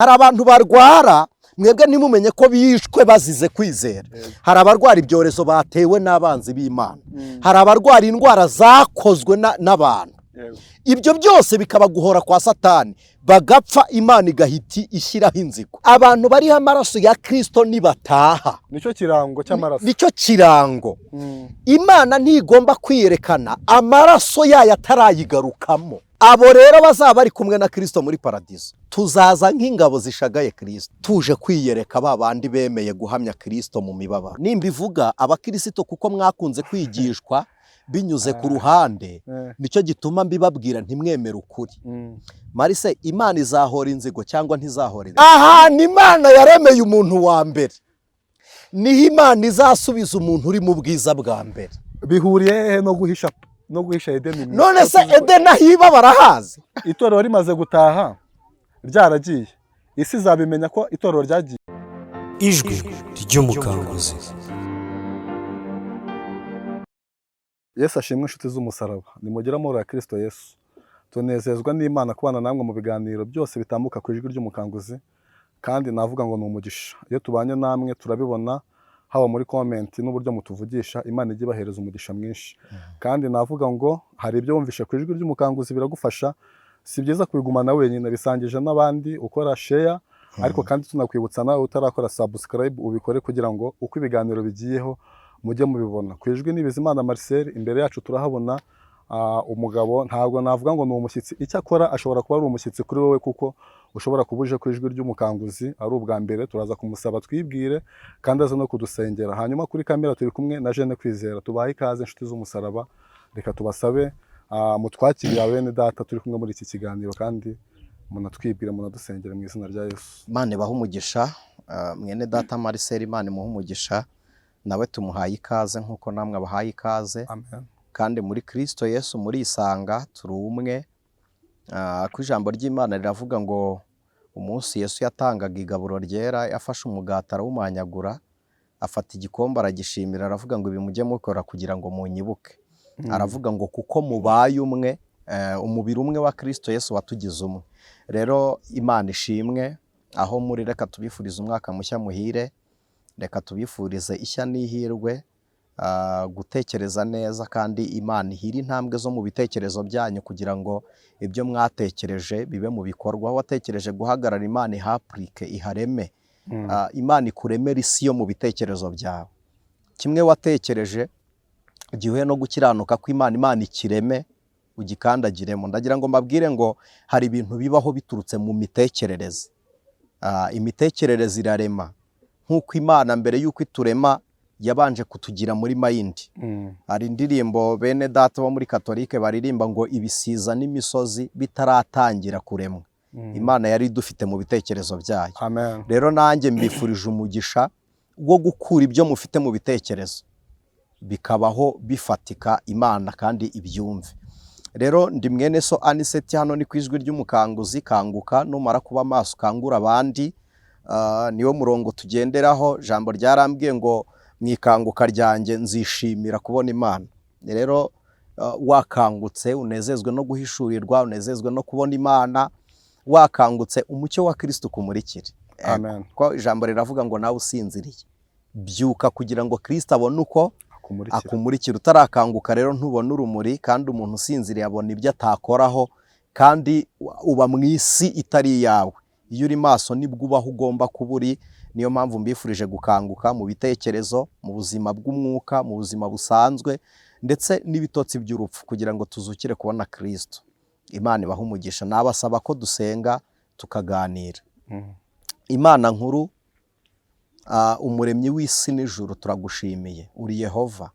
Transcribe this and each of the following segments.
Hari abantu barwara, mwebwe ntimumenye ko bishwe bazize kwizera. Hari abarwara ibyorezo batewe n'abanzi b'Imana, hari abarwara indwara zakozwe n'abantu. Ibyo byose bikaba guhora kwa Satani, bagapfa, Imana igahita ishyiraho inzigo. Abantu bariho amaraso ya Kirisito nibataha. Nicyo kirango cy'amaraso. Nicyo kirango. Imana ntigomba kwiyerekana amaraso yayo atarayigarukamo. Abo rero bazaba bari kumwe na Kirisito muri paradizo, tuzaza nk'ingabo zishagaye Kirisito, tuje kwiyereka ba bandi bemeye guhamya Kirisito mu mibabaro. Nimba ivuga abakirisito, kuko mwakunze kwigishwa binyuze ku ruhande, nicyo gituma mbibabwira ntimwemere ukuri. Marise, Imana izahora inzigo cyangwa ntizahora inzigo? Ahantu Imana yaremeye umuntu wa mbere, niho Imana izasubiza umuntu uri mu bwiza bwa mbere. Bihuriye hehe no guhisha Edeni None se Edeni aho iba barahazi? Itorero rimaze gutaha, ryaragiye, isi izabimenya ko itorero ryagiye. Ijwi ry'Umukanguzi. Yesu ashimwe, inshuti z'umusaraba. Nimugire amahoro ya Kirisito Yesu. Tunezezwa n'Imana kubana namwe mu biganiro byose bitambuka ku Ijwi ry'Umukanguzi, kandi navuga ngo ni umugisha iyo tubanye namwe. Turabibona haba muri comment n'uburyo mutuvugisha. Imana ijye ibahereza umugisha mwinshi. Kandi navuga ngo hari ibyo wumvishe ku Ijwi ry'Umukanguzi biragufasha, si byiza kubigumana wenyine, bisangije n'abandi ukora share. Ariko kandi tunakwibutsa nawe utarakora subscribe, ubikore kugira ngo uko ibiganiro bigiyeho mujye mubibona. Ku ijwi ni Bizimana Marcel. Imbere yacu turahabona umugabo, ntabwo navuga ngo ni umushyitsi, icyakora ashobora kuba ari umushyitsi kuri wowe, kuko ushobora kuba uje ku Ijwi ry'Umukanguzi ari ubwa mbere. Turaza kumusaba twibwire kandi aza no kudusengera. Hanyuma kuri kamera turi kumwe na Jeanne Kwizera. Tubahe ikaze, inshuti z'umusaraba. Reka tubasabe mutwakirira bene data turi kumwe muri iki kiganiro, kandi munatwibwira, munadusengera mu izina rya Yesu. Imana ibahe umugisha. Mwene data Marcel, Imana imuhe umugisha. Nawe tumuhaye ikaze nk'uko namwe abahaye ikaze. Amen. Kandi muri Kirisito Yesu murisanga, turi umwe. Ko ijambo ry'Imana riravuga ngo umunsi Yesu yatangaga igaburo ryera, yafashe umugati arawumanyagura, afata igikombe aragishimira, aravuga ngo: "Ibi mujye mukora kugira ngo munyibuke." Aravuga ngo kuko mubaye umwe, umubiri umwe wa Kirisito Yesu watugize umwe. Rero Imana ishimwe aho muri. Reka tubifurize umwaka mushya muhire, reka tubifurize ishya n'ihirwe, gutekereza neza, kandi Imana ihire intambwe zo mu bitekerezo byanyu kugira ngo ibyo mwatekereje bibe mu bikorwa. Aho watekereje guhagarara, Imana ihapurike, ihareme. Imana ikuremere isi yo mu bitekerezo byawe. Kimwe watekereje gihuye no gukiranuka kw'Imana, Imana ikireme, ugikandagiremo. Ndagira ngo mbabwire ngo hari ibintu bibaho biturutse mu mitekerereze. Imitekerereze irarema, nk'uko Imana mbere y'uko iturema yabanje kutugira muri mind. Hari indirimbo bene data bo muri Katolike baririmba ngo ibisiza n'imisozi bitaratangira kuremwa, Imana yari idufite mu bitekerezo byayo. Amen. Rero nanjye mbifurije umugisha wo gukura ibyo mufite mu bitekerezo bikabaho bifatika, Imana kandi ibyumve. Rero ndi mwene so Aniseti, hano ni ku Ijwi ry'Umukanguzi. Kanguka, numara kuba maso ukangura abandi. Niwo murongo tugenderaho. Ijambo ryarambwiye ngo mu ikanguka ryanjye nzishimira kubona Imana. Rero wakangutse unezezwe no guhishurirwa, unezezwe no kubona Imana. Wakangutse, umucyo wa Kirisito ukumurikire. Amen. Ko ijambo riravuga ngo nawe usinziriye byuka kugira ngo Kirisito abone uko akumurikira. Akumurikira. Utarakanguka rero ntubona urumuri, kandi umuntu usinziriye abona ibyo atakoraho, kandi uba mu isi itari iyawe. Iyo uri maso nibwo ubaho ugomba kuba uri. Niyo mpamvu mbifurije gukanguka mu bitekerezo, mu buzima bw'umwuka, mu buzima busanzwe, ndetse n'ibitotsi by'urupfu, kugira ngo tuzukire kubona Kirisito. Imana ibahe umugisha. Nabasaba ko dusenga tukaganira. Imana nkuru, umuremyi w'isi n'ijuru, turagushimiye. Uri Yehova,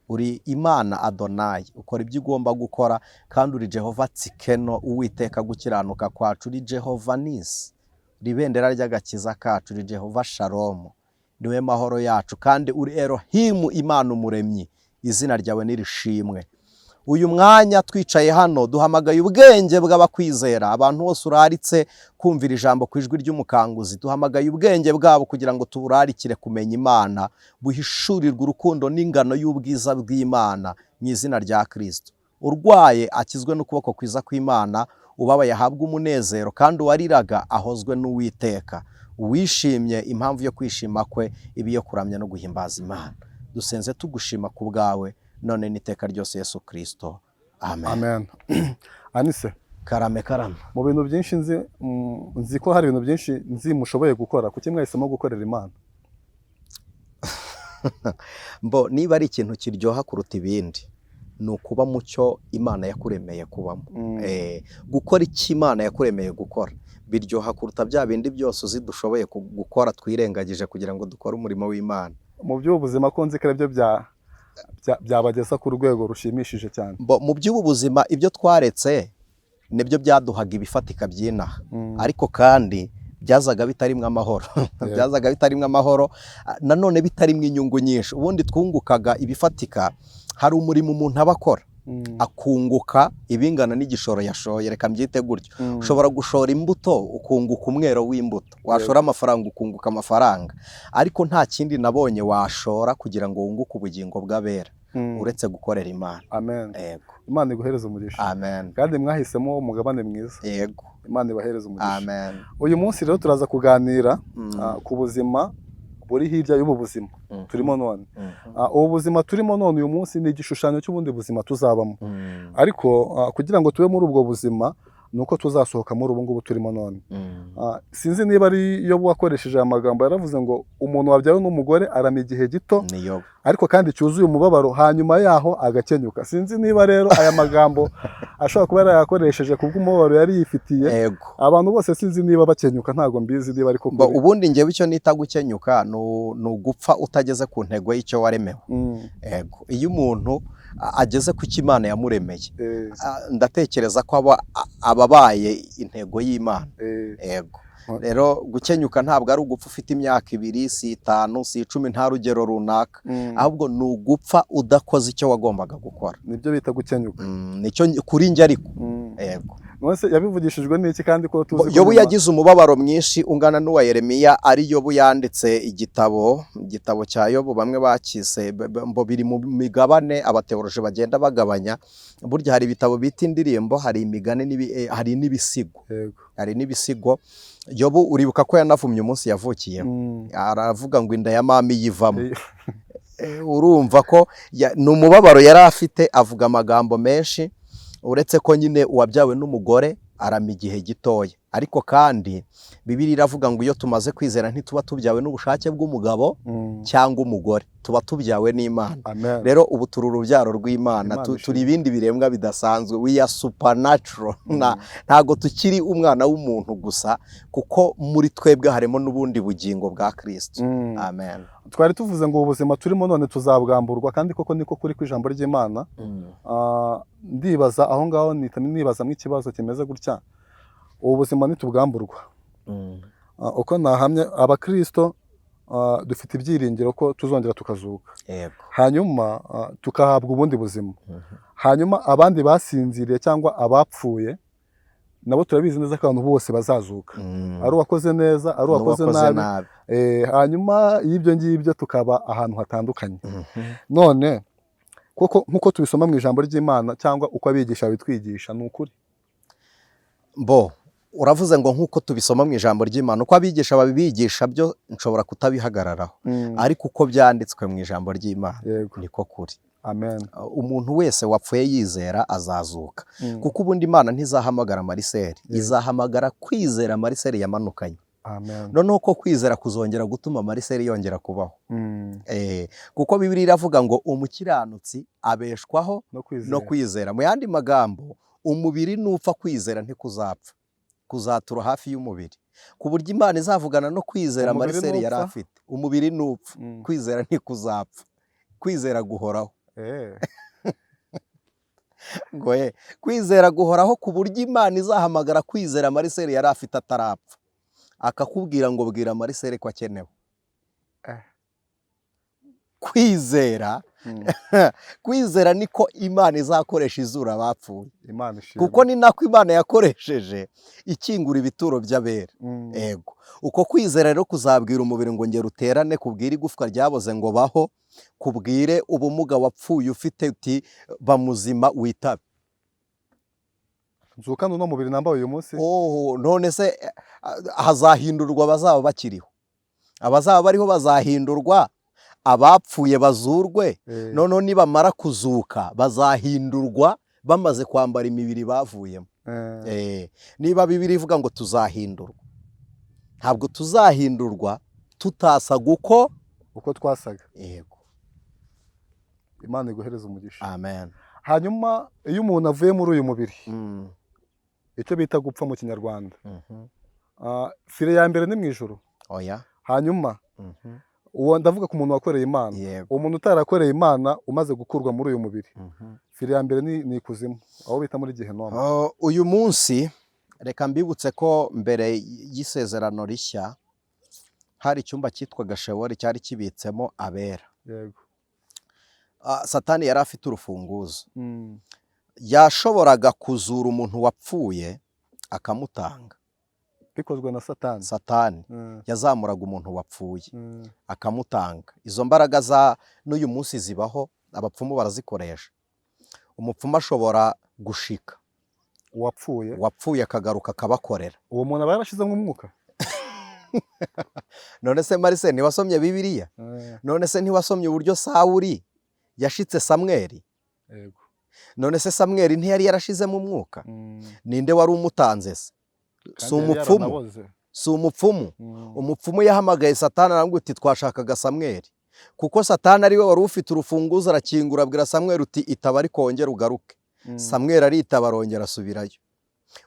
uri Imana Adonayi, ukora ibyo ugomba gukora, kandi uri Jehova Tsikeno, Uwiteka gukiranuka kwacu. Uri Jehova Nisi, uri ibendera ry'agakiza kacu. Uri Jehova Shalomu, niwe mahoro yacu, kandi uri Erohimu, Imana umuremyi. Izina ryawe nirishimwe. Uyu mwanya twicaye hano, duhamagaye ubwenge bw'abakwizera, abantu bose uraritse kumvira ijambo ku Ijwi ry'Umukanguzi. Duhamagaye ubwenge bwabo kugira ngo tuburarikire kumenya Imana, buhishurirwe urukundo n'ingano y'ubwiza bw'Imana mu izina rya Kirisito. Urwaye akizwe n'ukuboko kwiza kw'Imana. Ubabaye ahabwe umunezero, kandi uwariraga ahozwe n'Uwiteka. Uwishimye, impamvu yo kwishima kwe ibe iyo kuramya no guhimbaza Imana. Dusenze tugushima ku bwawe none n'iteka ryose, Yesu Kirisito, amen. Amen. Anise, Karame, karame. mu bintu byinshi nzi, nzi ko hari ibintu byinshi nzi mushoboye gukora. Kuki mwahisemo gukorera Imana? Mbo niba ari ikintu kiryoha kuruta ibindi, ni ukuba mu cyo Imana yakuremeye kubamo. Gukora icyo Imana yakuremeye gukora biryoha kuruta bya bindi byose uzi dushoboye gukora twirengagije kugira ngo dukore umurimo w'Imana. Mu by'ubuzima, ko nzi ko aribyo byabageza ku rwego rushimishije cyane? Mbo mu by'ubu buzima, ibyo twaretse nibyo byaduhaga ibifatika by'inaha, ariko kandi byazaga bitarimo amahoro, byazaga bitarimo amahoro, nanone bitarimo inyungu nyinshi. Ubundi twungukaga ibifatika. Hari umurimo umuntu aba akora akunguka ibingana n'igishoro yashoye, reka mbyite gutyo. Ushobora gushora imbuto ukunguka umwero w'imbuto, washora amafaranga ukunguka amafaranga, ariko nta kindi nabonye washora kugira ngo wunguke ubugingo bw'abera uretse gukorera Imana. Amen. Yego. Imana iguhereze umugisha. Amen. Kandi mwahisemo umugabane mwiza. Yego. Imana ibahereze umugisha. Amen. Uyu munsi rero turaza kuganira ku buzima buri hirya y'ubu buzima turimo none. Ubu buzima turimo none uyu munsi ni igishushanyo cy'ubundi buzima tuzabamo, ariko kugira ngo tube muri ubwo buzima ni uko tuzasohoka muri ubu ngubu turimo none. Sinzi niba ari yo wakoresheje aya magambo, yaravuze ngo umuntu wabyawe n'umugore arama igihe gito, Niyo. ariko kandi cyuzuye umubabaro, hanyuma yaho agakenyuka. Sinzi niba rero aya magambo ashobora kuba yarayakoresheje kubw'umubabaro yari yifitiye. Yego. Abantu bose sinzi niba bakenyuka, ntabwo mbizi niba ariko Bo, kuri. ubundi njyewe icyo nita gukenyuka ni ugupfa utageze ku ntego y'icyo waremewe. Yego, iyo umuntu ageze ku cyo Imana yamuremeye, ndatekereza ko aba ababaye intego y'Imana. Yego. Rero gukenyuka ntabwo ari ugupfa ufite imyaka 2, si 5, si 10, nta rugero runaka, ahubwo ni ugupfa udakoze icyo wagombaga gukora. Nibyo bita gukenyuka. Nicyo kuri njye ariko. Yego. None se yabivugishijwe n'iki, kandi ko tuzi ko Yobu nyuma- yagize umubabaro mwinshi ungana n'uwa Yeremiya, ari Yobu yanditse igitabo cya Yobu, bamwe bakise ngo biri mu migabane abateoroje bagenda bagabanya. Burya hari ibitabo bita indirimbo, hari imigani, hari n'ibisigo. Hari n'ibisigo. Yobu uribuka ko yanavumye umunsi yavukiyeho, aravuga ngo inda ya mama iyivamo. Urumva ko ni umubabaro yari afite, avuga amagambo menshi, uretse ko nyine uwabyawe n'umugore arama igihe gitoya. Ariko kandi Bibiliya iravuga ngo iyo tumaze kwizera ntituba tubyawe n'ubushake bw'umugabo cyangwa umugore, tuba tubyawe n'Imana. Amen. Rero ubu turi urubyaro rw'Imana, Imana turi ishimwe. ibindi biremwa bidasanzwe, we are supernatural. Ntago tukiri umwana w'umuntu gusa, kuko muri twebwe harimo n'ubundi bugingo bwa Kristo. Amen. Twari tuvuze ngo ubu buzima turimo none tuzabwamburwa, kandi koko niko kuri kw'ijambo ry'Imana. Ndibaza aho ngaho, nita nibaza nk'ikibazo kimeze gutya: ubu buzima nitubwamburwa, uko nahamya abakristo, dufite ibyiringiro ko tuzongera tukazuka, hanyuma tukahabwa ubundi buzima, hanyuma abandi basinziriye cyangwa abapfuye nabo turabizi neza ko abantu bose bazazuka, ari uwakoze neza, ari uwakoze N'uwakoze nabi. nabi. Hanyuma y'ibyo ngibyo tukaba ahantu hatandukanye. None koko nk'uko tubisoma mu ijambo ry'Imana cyangwa uko abigisha babitwigisha, ni ukuri? Bo uravuze ngo nk'uko tubisoma mu ijambo ry'Imana, uko abigisha babibigisha byo nshobora kutabihagararaho, ariko uko byanditswe mu ijambo ry'Imana niko kuri. Amen. Umuntu wese wapfuye yizera azazuka, kuko ubundi Imana ntizahamagara Mariseli, izahamagara kwizera Mariseli yamanukanye. Amen. Noneho ko kwizera kuzongera gutuma Mariseli yongera kubaho. Kuko Bibiliya iravuga ngo umukiranutsi abeshwaho no kwizera. no kwizera. Mu yandi magambo, umubiri nupfa kwizera ntikuzapfa, kuzatura hafi y'umubiri, ku buryo Imana izavugana no kwizera Umubiri Mariseli yari nupfa? afite. Umubiri nupfa, kwizera ntikuzapfa, kwizera guhoraho. Ngo kwizera guhoraho, ku buryo Imana izahamagara kwizera Mariseli yari afite atarapfa, akakubwira ngo bwira Mariseli ko akenewe. Kwizera kwizera niko Imana izakoresha izura abapfuye. Imana ishimwe. Kuko ni nako Imana yakoresheje ikingura ibituro by'abera. Ego, uko kwizera rero kuzabwira umubiri ngo ngera uterane, kubwire igufwa ryaboze ngo baho, kubwire ubumuga wapfuye ufite uti ba muzima witabe. Nzukana uno mubiri nambaye uyu munsi. Oh, none se hazahindurwa abazaba bakiriho, abazaba bariho bazahindurwa, abapfuye bazurwe. Noneho nibamara kuzuka bazahindurwa bamaze kwambara imibiri bavuyemo. Niba Bibiliya ivuga ngo tuzahindurwa, ntabwo tuzahindurwa tutasaga uko Uko twasaga. Yego. Imana iguhereza umugisha. Amen. Hanyuma iyo umuntu avuye muri uyu mubiri, icyo bita gupfa mu Kinyarwanda, fire ya mbere ni mu ijuru? Oya. Hanyuma uwo ndavuga ku muntu wakoreye Imana. Umuntu utarakoreye Imana umaze gukurwa muri uyu mubiri, fire ya mbere ni ikuzimu, aho bita muri Gehinomu. Oh, uyu munsi reka mbibutse ko mbere y'isezerano rishya hari icyumba cyitwaga Shewoli cyari kibitsemo abera. Satani yari afite urufunguzo. Yashoboraga kuzura umuntu wapfuye akamutanga. Bikozwe na Satani. Satani yazamuraga umuntu wapfuye akamutanga. Izo mbaraga za n'uyu munsi zibaho, abapfumu barazikoresha. Umupfumu ashobora gushika uwapfuye, uwapfuye akagaruka akabakorera. Uwo muntu aba yarashizemo umwuka. None se Marise, ntiwasomye Bibiliya? None se ntiwasomye uburyo Sawuri yashitse Samweli? Yego. None se Samweli ntiyari yarashizemo umwuka? Ninde wari umutanze se? Kandi Si yari umupfumu? yaranaboze. Si umupfumu? Umupfumu yahamagaye Satani aramubwira uti twashakaga Samweli, kuko Satani ariwe wari ufite urufunguzo. Arakingura, abwira Samweli uti itaba ariko wongere ugaruke. Samweli aritaba, arongera asubirayo.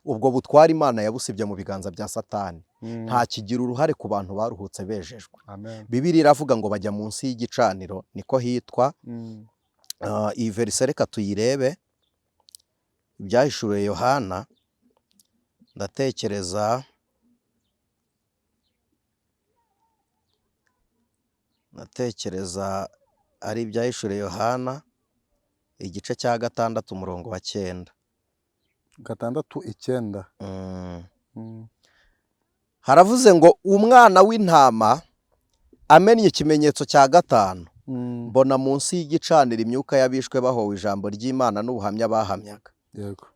Ubwo butwara Imana yabusibye mu biganza bya Satani. Ntakigira uruhare ku bantu baruhutse bejejwe. Amen. Bibiliya iravuga ngo bajya munsi y'igicaniro, niko hitwa. Iyi verse reka tuyirebe, Ibyahishuriwe Yohana, ndatekereza ari Ibyahishuriwe Yohana igice cya 6 umurongo wa 9. 6:9. Haravuze ngo umwana w'intama amennye ikimenyetso cya 5, mbona munsi y'igicaniro imyuka y'abishwe bahowe ijambo ry'Imana n'ubuhamya bahamyaga,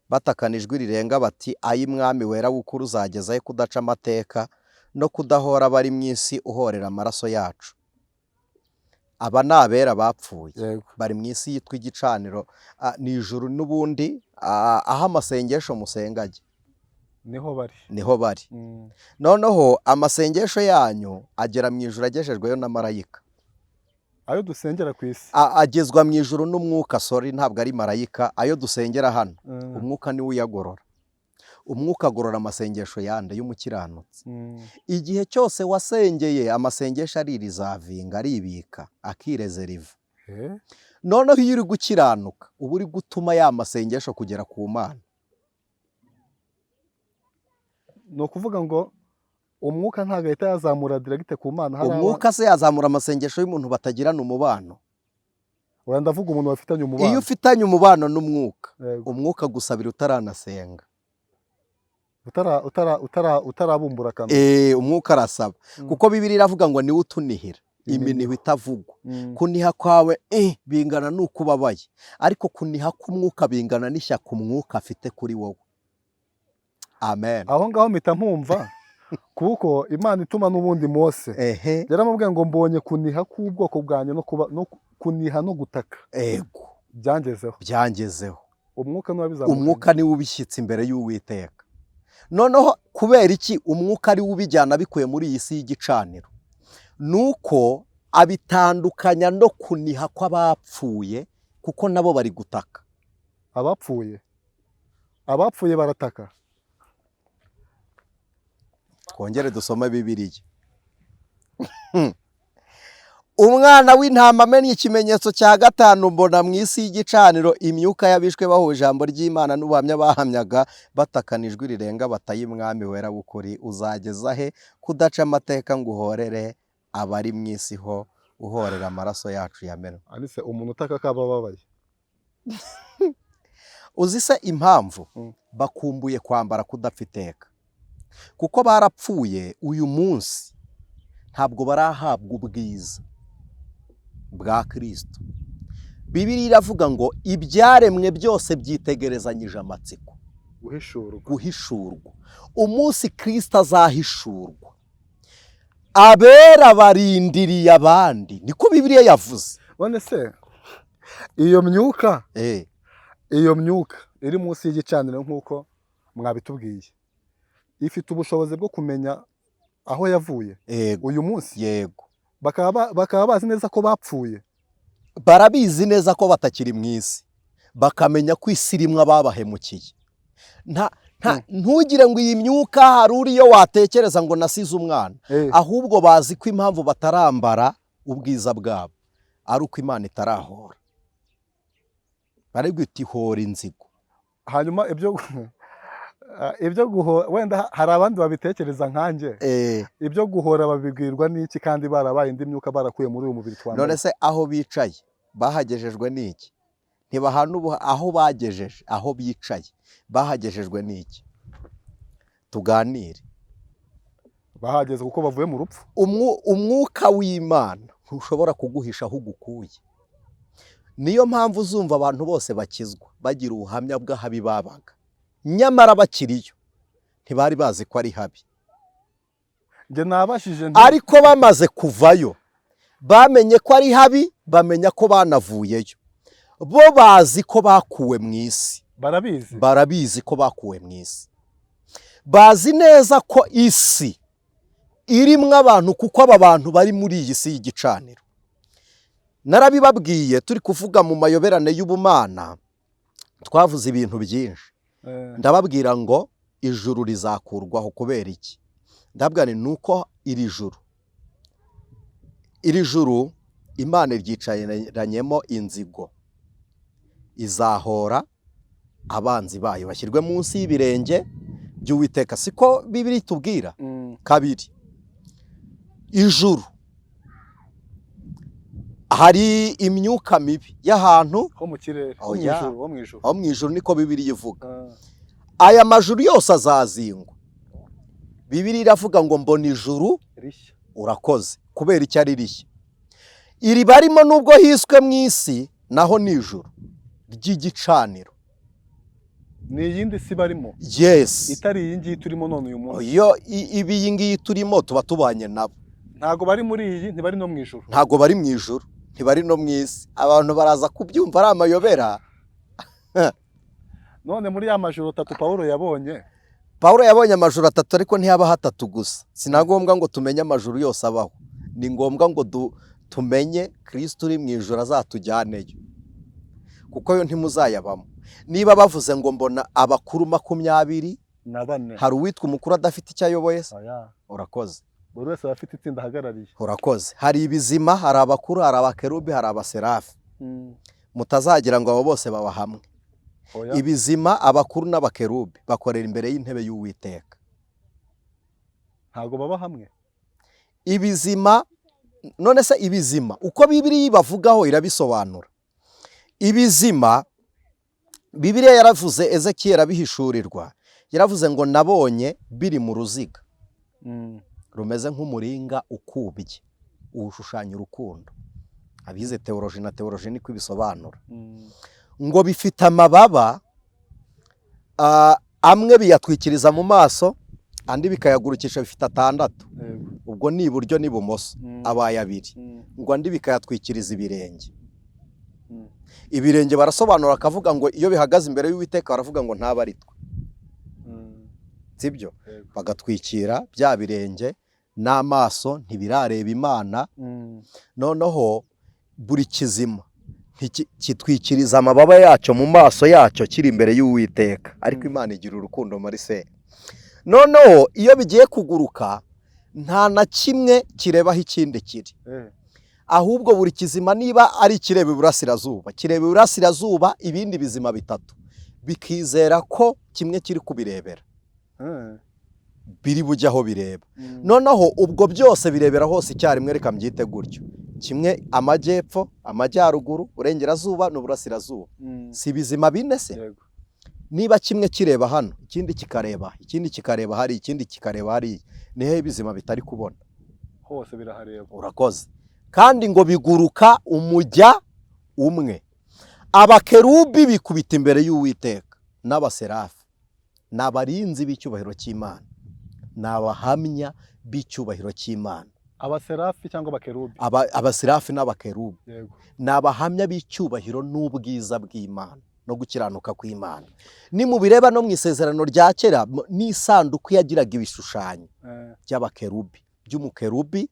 batakana ijwi rirenga bati ayi mwami wera w'ukuri, uzagezayo kudaca amateka no kudahora bari mu isi uhorera amaraso yacu? Aba ni abera bapfuye, bari mu isi yitwa igicaniro. Ni ijuru n'ubundi, aho amasengesho musenga ajya Niho bari. Niho bari. Noneho amasengesho yanyu agera mu ijuru agejejweyo na marayika. Ayo dusengera ku isi. Agezwa mu ijuru n'umwuka, sorry, ntabwo ari marayika. Ayo dusengera hano, umwuka niwe uyagorora. Umwuka agorora amasengesho yande? Y'umukiranutsi. Igihe cyose wasengeye, amasengesho aririzavinga, aribika, akirezeriva. Noneho iyo uri gukiranuka, uba uri gutuma ya masengesho kugera ku Mana. Ni ukuvuga ngo umwuka ntabwo ahita yazamura direct ku Mana, hari Umwuka se yazamura amasengesho y'umuntu batagirana umubano? Oya, ndavuga umuntu bafitanye umubano. Iyo ufitanye umubano n'umwuka, umwuka gusabira utaranasenga. Utarabumbura akanwa. Umwuka arasaba, kuko Bibiliya iravuga ngo niwe utunihira iminiho Iminiho. itavugwa. Kuniha kwawe bingana n'uko ubabaye, ariko kuniha k'umwuka bingana n'ishyaka umwuka afite kuri wowe. Amen. Aho ngaho mpita mpumva, kuko Imana ituma n'ubundi Mose, yaramubwiye ngo mbonye kuniha k'ubwoko bwanjye no kuba no kuniha no gutaka byangezeho. Byangezeho. Umwuka niwe wabizamukanye. Umwuka niwe ubishyitse imbere y'Uwiteka. Noneho kubera iki umwuka ari we ubijyana abikuye muri iyi si y'igicaniro? Nuko abitandukanya no kuniha kw'abapfuye, kuko nabo bari gutaka. Abapfuye barataka. Twongere dusome Bibiliya. Umwana w'intama amennye ikimenyetso cya 5, mbona mu isi y'igicaniro imyuka y'abishwe bahuye ijambo ry'Imana n'ubuhamya bahamyaga, batakana ijwi rirenga bataye mwami wera w'ukuri, uzageza he kudaca amateka ngo uhorere abari mu isi ho uhorera amaraso yacu yamenwe? Anise, umuntu utaka akaba ababaye. Uzi se impamvu? Bakumbuye kwambara kudapfa iteka, kuko barapfuye. Uyu munsi ntabwo barahabwa ubwiza bwa Kristo. Bibiliya iravuga ngo ibyaremwe byose byitegerezanyije amatsiko. Guhishurwa. Guhishurwa. Umunsi Kirisito azahishurwa, abera barindiriye abandi, niko Bibiliya yavuze. None se iyo myuka, iyo myuka iri munsi y'igicaniro nk'uko mwabitubwiye, ifite ubushobozi bwo kumenya aho yavuye? Yego. Uyu munsi? Yego. Bakaba bazi neza ko bapfuye? Barabizi neza ko batakiri mu isi, bakamenya ko isi irimo ababahemukiye. Ntugire ngo iyi myuka hari uriyo watekereza ngo nasize umwana. Ahubwo bazi ko impamvu batarambara ubwiza bwabo ari uko Imana itarahora, barabwita ihora inzigo. Hanyuma ibyo guhora, wenda hari abandi babitekereza nkanjye, ibyo guhora babibwirwa n'iki kandi barabaye indi myuka, barakuye muri uyu mubiri twambaye? None se aho bicaye bahagejejwe n'iki? Ntibahana ubu aho bagejeje, aho bicaye bahagejejwe n'iki? Tuganire. Bahageze kuko bavuye mu rupfu. Umwuka w'Imana ntushobora kuguhisha aho ugukuye. Niyo mpamvu uzumva abantu bose bakizwa bagira ubuhamya bw'ahabi babaga, nyamara bakiriyo ntibari bazi ko ari habi. Njye nabashije nti Ariko bamaze kuvayo bamenye ko ari habi, bamenya ko banavuyeyo. Bo bazi ko bakuwe mu isi. Barabizi. Barabizi ko bakuwe mu isi, bazi neza ko isi irimwo abantu, kuko aba bantu bari muri iyi si y'igicaniro. Narabibabwiye turi kuvuga mu mayoberane y'ubumana, twavuze ibintu byinshi. Ndababwira ngo ijuru rizakurwaho kubera iki? Ndabwira nti nuko iri juru Imana iryicaranyemo inzigo, izahora abanzi bayo bashyirwe munsi y'ibirenge by'Uwiteka, siko Bibiliya itubwira? Kabiri, ijuru hari imyuka mibi y'ahantu ho mu kirere, ho mu Oya. ijuru, ho mu ijuru. Aho mu ijuru niko Bibiliya ivuga. Ah, Aya majuru yose azazingwa. Bibiliya iravuga ngo mbona ijuru rishya. Urakoze. Kubera icyo ari rishya, iri barimo nubwo hiswe mu isi, naho ni ijuru ry'igicaniro. Ni iyindi si barimo? Yes. Itari iyi ngiyi turimo none uyu munsi? Iyo ibi iyi ngiyi turimo tuba tubanye nabo. Ntabwo bari muri iyi, ntibari no mu ijuru? Ntabwo bari mu ijuru, ntibari no mu isi. Abantu baraza kubyumva ari amayobera. None muri ya majuru atatu Pawulo yabonye? Pawulo yabonye amajuru atatu, ariko ntiyabaho atatu gusa. Si na ngombwa ngo tumenye amajuru yose abaho, ni ngombwa ngo tumenye Kirisito uri mu ijuru azatujyaneyo, kuko yo ntimuzayabamo. Niba bavuze ngo mbona abakuru 24 na bane, hari uwitwa umukuru adafite icyo ayoboye se? Oya. Urakoze. Buri wese aba afite itsinda ahagarariye. Urakoze. Hari ibizima, hari abakuru, hari abakerubi, hari abaserafi. Mutazagira ngo abo bose baba hamwe. Oya. Ibizima, abakuru n'abakerubi bakorera imbere y'intebe y'Uwiteka. Ntabwo baba hamwe. Ibizima, none se ibizima uko Bibiliya ibavugaho irabisobanura. Ibizima, Bibiliya yaravuze, Ezekiyeli abihishurirwa, yaravuze ngo nabonye biri mu ruziga rumeze nk'umuringa ukubye, uwushushanya urukundo. Abize théologie na théologie niko ibisobanura. Ngo bifite amababa, amwe biyatwikiriza mu maso, andi bikayagurukisha. Bifite atandatu. Ubwo ni iburyo n'ibumoso, abaye abiri. Ngo andi bikayatwikiriza ibirenge. Ibirenge barasobanura bakavuga ngo iyo bihagaze imbere y'Uwiteka baravuga ngo ntaba ari twe. Sibyo? Yego. Bagatwikira bya birenge n'amaso, ntibirareba Imana. Noneho buri kizima kitwikiriza amababa yacyo mu maso yacyo kiri imbere y'Uwiteka. Ariko Imana igira urukundo muri se. Noneho iyo bigiye kuguruka, nta na kimwe kirebaho ikindi kiri. Ahubwo buri kizima, niba ari ikireba iburasirazuba, kireba iburasirazuba, ibindi bizima bitatu bikizera ko kimwe kiri kubirebera biri bujye aho bireba. Noneho ubwo byose birebera hose icyarimwe, reka mbyite gutyo: kimwe amajyepfo, amajyaruguru, burengerazuba n'uburasirazuba. Si ibizima bine se? Yego. Niba kimwe kireba hano, ikindi kikareba, ikindi kikareba hariya, ikindi kikareba hariya, ni hehe ibizima bitari kubona? Hose birahareba. Urakoze. Kandi ngo biguruka umujya umwe. Abakerubi bikubita imbere y'Uwiteka n'abaserafi. Ni abarinzi b'icyubahiro cy'Imana, ni abahamya b'icyubahiro cy'Imana. Abaserafi cyangwa abakerubi. Abaserafi n'abakerubi. Yego. Ni abahamya b'icyubahiro n'ubwiza bw'Imana no gukiranuka kw'Imana. Nimubireba no mu isezerano rya kera, n'isanduku yagiraga ibishushanyo by'abakerubi, by'umukerubi,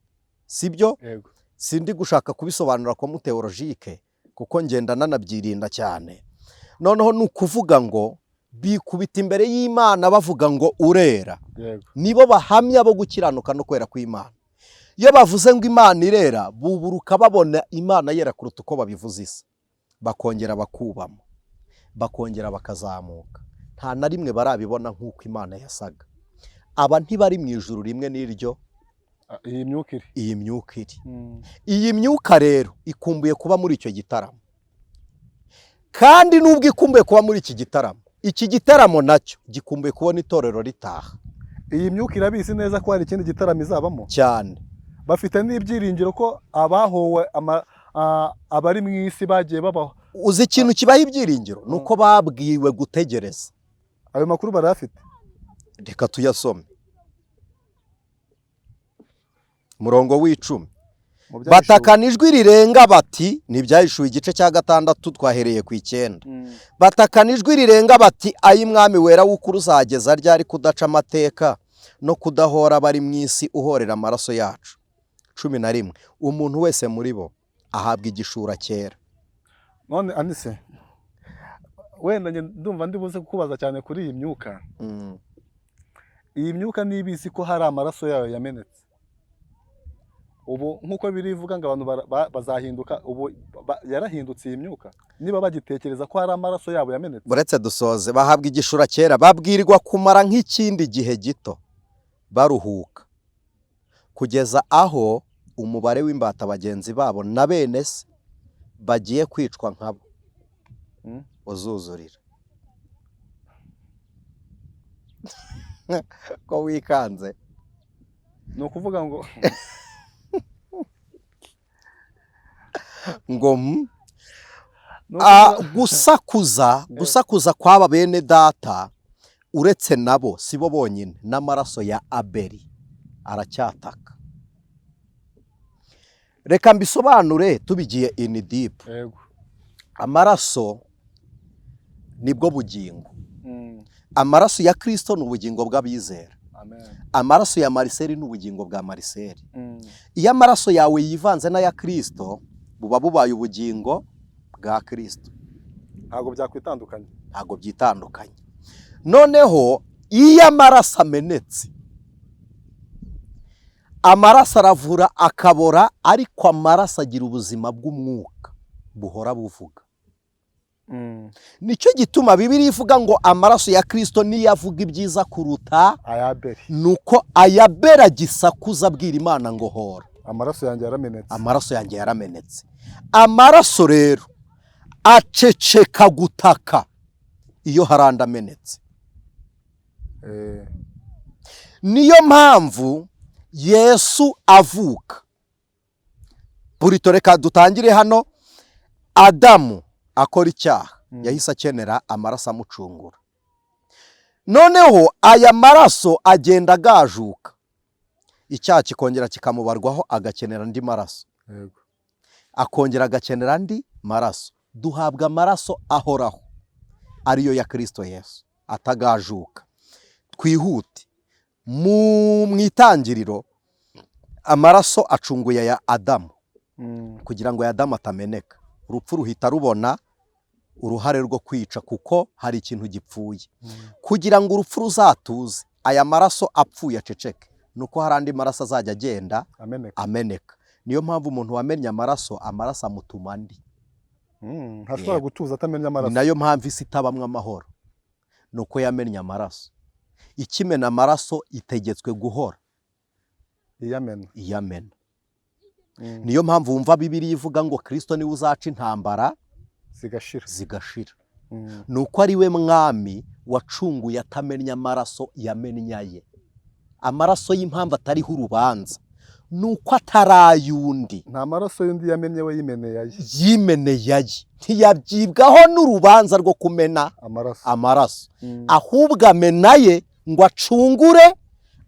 sibyo? Yego. Sindi gushaka kubisobanura ko mu théologique, kuko ngenda nanabyirinda cyane. Noneho ni ukuvuga ngo bikubita imbere y'Imana bavuga ngo urera. Yego. Nibo bahamya bo gukiranuka no kwera kw'Imana. Iyo bavuze ngo Imana irera, buburuka babona Imana yera kuruta uko babivuze isa, bakongera bakubama, bakongera bakazamuka. Nta na rimwe barabibona nk'uko Imana yasaga. Aba ntibari mu ijuru rimwe n'iryo. Iyi myuka iri. Iyi myuka iri. Iyi myuka rero ikumbuye kuba muri icyo gitaramo, kandi nubwo ikumbuye kuba muri iki gitaramo, iki gitaramo nacyo gikumbuye kubona itorero ritaha. Iyi myuka irabizi neza ko hari ikindi gitaramo izabamo. Cyane. Bafite n'ibyiringiro ko abahowe abari mu isi bagiye babaho. Uzi ikintu kibaha ibyiringiro? Ni uko babwiwe gutegereza. Ayo makuru barayafite. Reka tuyasome, umurongo w'10. Mu byahishuwe. Batakana ijwi rirenga bati, ni Ibyahishuwe igice cya 6, twahereye ku 9. Batakana ijwi rirenga bati: "Ayi Mwami wera w'ukuri, uzageza ryari kudaca amateka no kudahora bari mu isi uhorera amaraso yacu?" 11, umuntu wese muri bo ahabwa igishura cyera. None Anise, wenda njye ndumva ndi buze kukubaza cyane kuri iyi myuka. Iyi myuka niba izi ko hari amaraso yayo yamenetse, ubu nk'uko birivuga ngo abantu bazahinduka, ubu yarahindutse iyi myuka niba bagitekereza ko hari amaraso yabo yamenetse? Buretse dusoze. Bahabwa igishura cyera, babwirwa kumara nk'ikindi gihe gito baruhuka, kugeza aho umubare w'imbata bagenzi babo na bene se bagiye kwicwa nkabo uzuzurira. Ko wikanze? Ni ukuvuga ngo Ngo Ni ukuvuga- Gusakuza kw'aba bene data, uretse nabo si bo bonyine, n'amaraso ya Abeli aracyataka. Reka mbisobanure tubigiye in deep. Yego. Amaraso nibwo bugingo. Amaraso ya Kristo ni ubugingo bw'abizera. Amen. Amaraso ya Marcel ni ubugingo bwa Marcel. Iyo amaraso yawe yivanze n'aya Kristo, buba bubaye ubugingo bwa Kristo. Ntabwo byakwitandukanya. Ntabwo byitandukanye. Noneho iyo amaraso amenetse, amaraso aravura akabora, ariko amaraso agira ubuzima bw'umwuka buhora buvuga. Nicyo gituma Bibiliya ivuga ngo amaraso ya Kristo niyo avuga ibyiza kuruta aya Abeli. Nuko aya Abeli agisakuza abwira Imana ngo hora. Amaraso yanjye yaramenetse. Amaraso yanjye yaramenetse. Amaraso rero aceceka gutaka iyo hari andi amenetse. Niyo mpamvu Yesu avuka, burito reka dutangire hano, Adamu akora icyaha, yahise akenera amaraso amucungura. Noneho aya maraso agenda agajuka, icyaha kikongera kikamubarwaho, agakenera andi maraso. Akongera agakenera andi maraso. Duhabwa amaraso ahoraho, ariyo ya Kristo Yesu, atagajuka. Twihute, mu itangiriro amaraso acunguye aya Adamu, kugira ngo aya Adamu atameneka. Urupfu ruhita rubona uruhare rwo kwica, kuko hari ikintu gipfuye. Kugira ngo urupfu ruzatuze, aya maraso apfuye aceceke, nuko hari andi maraso azajya agenda ameneka. Ameneka. Niyo mpamvu umuntu wamennye amaraso, amaraso amutuma andi. Ntashobora gutuza atamennye Ni amaraso. nayo mpamvu isi itabamwo amahoro, ni uko yamennye amaraso. Ikimena amaraso itegetswe guhora iyamena. Iyamena. Niyo mpamvu wumva Bibiliya ivuga ngo Kristo niwe uzaca intambara zigashira. Zigashira. Ni uko ari we mwami wacunguye atamennye amaraso, yamennye aye. Amaraso y'impamvu atariho urubanza. Ni uko atari ay'undi. Nta maraso y'undi yamennye, we yimeneye aye. Yimeneye aye, ntiyabyibwaho n'urubanza rwo kumena amaraso. Amaraso, ahubwo amena ye ngo acungure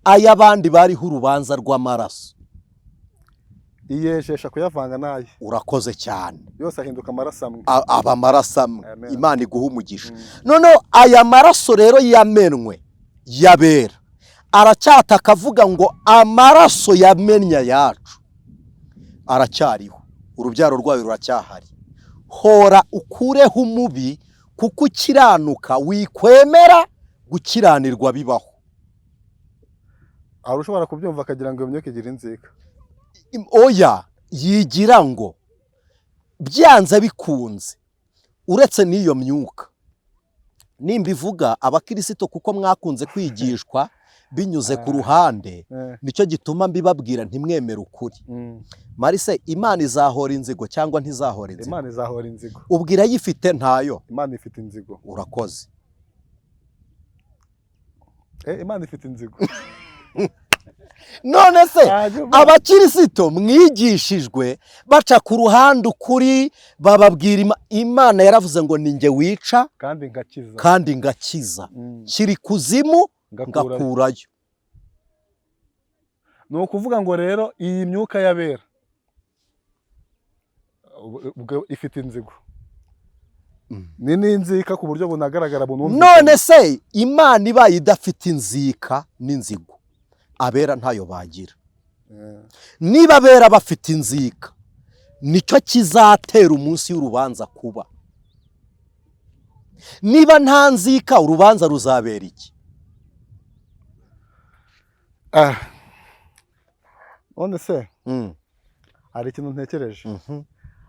ay'abandi bariho urubanza rw'amaraso. Iyejesha kuyavanga n'aye. Urakoze cyane. Yose ahinduka amaraso amwe. Aba amaraso amwe. Amen. Imana iguha umugisha. Noneho aya maraso rero yamenwe yabera aracyataka akavuga ngo amaraso yamennye ayacu aracyariho, urubyaro rwayo ruracyahari. Hora ukureho umubi, kuko ukiranuka wikwemera gukiranirwa bibaho. Hari ushobora kubyumva akagira ngo iyo myuka igira inzika. Oya, yigira ngo byanze bikunze. Uretse n'iyo myuka, nimba ivuga abakirisito, kuko mwakunze kwigishwa binyuze ku ruhande, nicyo gituma mbibabwira ntimwemere ukuri. Marise, Imana izahora inzigo cyangwa ntizahora inzigo? Imana izahora inzigo. Ubwira ayifite ntayo. Imana ifite inzigo. Urakoze. Imana ifite inzigo. None se Hanyuma- abakirisito mwigishijwe baca ku ruhande ukuri, bababwira Imana yaravuze ngo ni njye wica kandi ngakiza. Kandi ngakiza, kiri kuzimu ngakurayo. Ngakurayo. Ni ukuvuga ngo rero iyi myuka y'abera ubwo ifite inzigo, ni n'inzika ku buryo bunagaragara, bunumvikana. None se Imana ibaye idafite inzika n'inzigo, abera ntayo bagira? Niba abera bafite inzika, nicyo kizatera umunsi w'urubanza kuba. Niba nta nzika, urubanza ruzabera iki? Ah. None se hari ikintu ntekereje.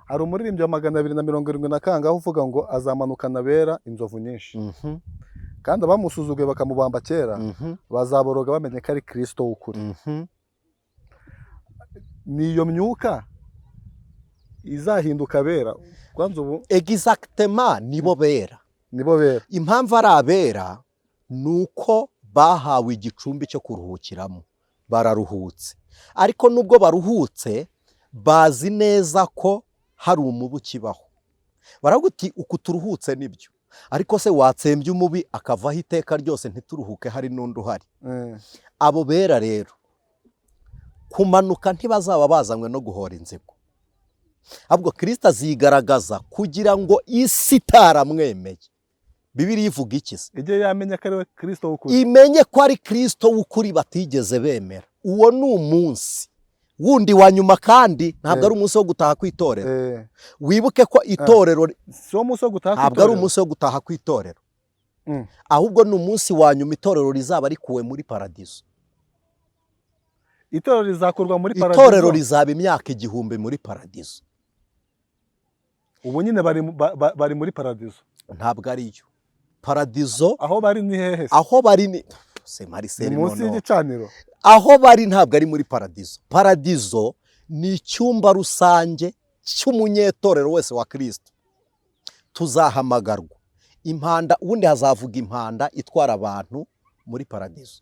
Hari umuririmbyi wa 270 na kangahe uvuga ngo azamanukana abera inzovu nyinshi, kandi abamusuzuguye bakamubamba kera bazaboroga bamenye ko ari Kirisito w'ukuri. Ni iyo myuka izahinduka abera kwanza ubu? Exactement, nibo bera. Nibo bera. Impamvu ari abera ni uko bahawe igicumbi cyo kuruhukiramo, bararuhutse. Ariko nubwo baruhutse, bazi neza ko hari umubi ukibaho. Baravuga uti uku turuhutse nibyo, ariko se watsembye umubi akavaho iteka ryose ntituruhuke, hari n'undi uhari? Abo bera rero kumanuka ntibazaba bazanywe no guhora inzigo, ahubwo Kirisito azigaragaza kugira ngo isi itaramwemeye, Bibiliya ivuga iki se? Ijye yamenya ko ari we Kirisito w'ukuri. Imenye ko ari Kirisito w'ukuri batigeze bemera. Uwo ni umunsi wundi wa nyuma, kandi ntabwo ari umunsi wo gutaha kw'itorero. Wibuke ko itorero Si wo munsi wo gutaha ntabwo ari kw'itorero? umunsi wo gutaha kw'itorero, ahubwo ni umunsi wa nyuma itorero rizaba rikuwe muri paradizo. Itorero rizakurwa muri paradizo? Itorero rizaba imyaka 1000 muri paradizo. Ubu nyine bari bari muri paradizo? Ntabwo ariyo paradizo. Aho bari ni hehe se? Aho bari ni se Ni Mariseli munsi noneho y'igicaniro? Aho bari ntabwo ari muri paradizo. Paradizo ni icyumba rusange cy'umunyetorero wese wa Kirisito. Tuzahamagarwa impanda, ubundi hazavuga impanda itwara abantu muri paradizo.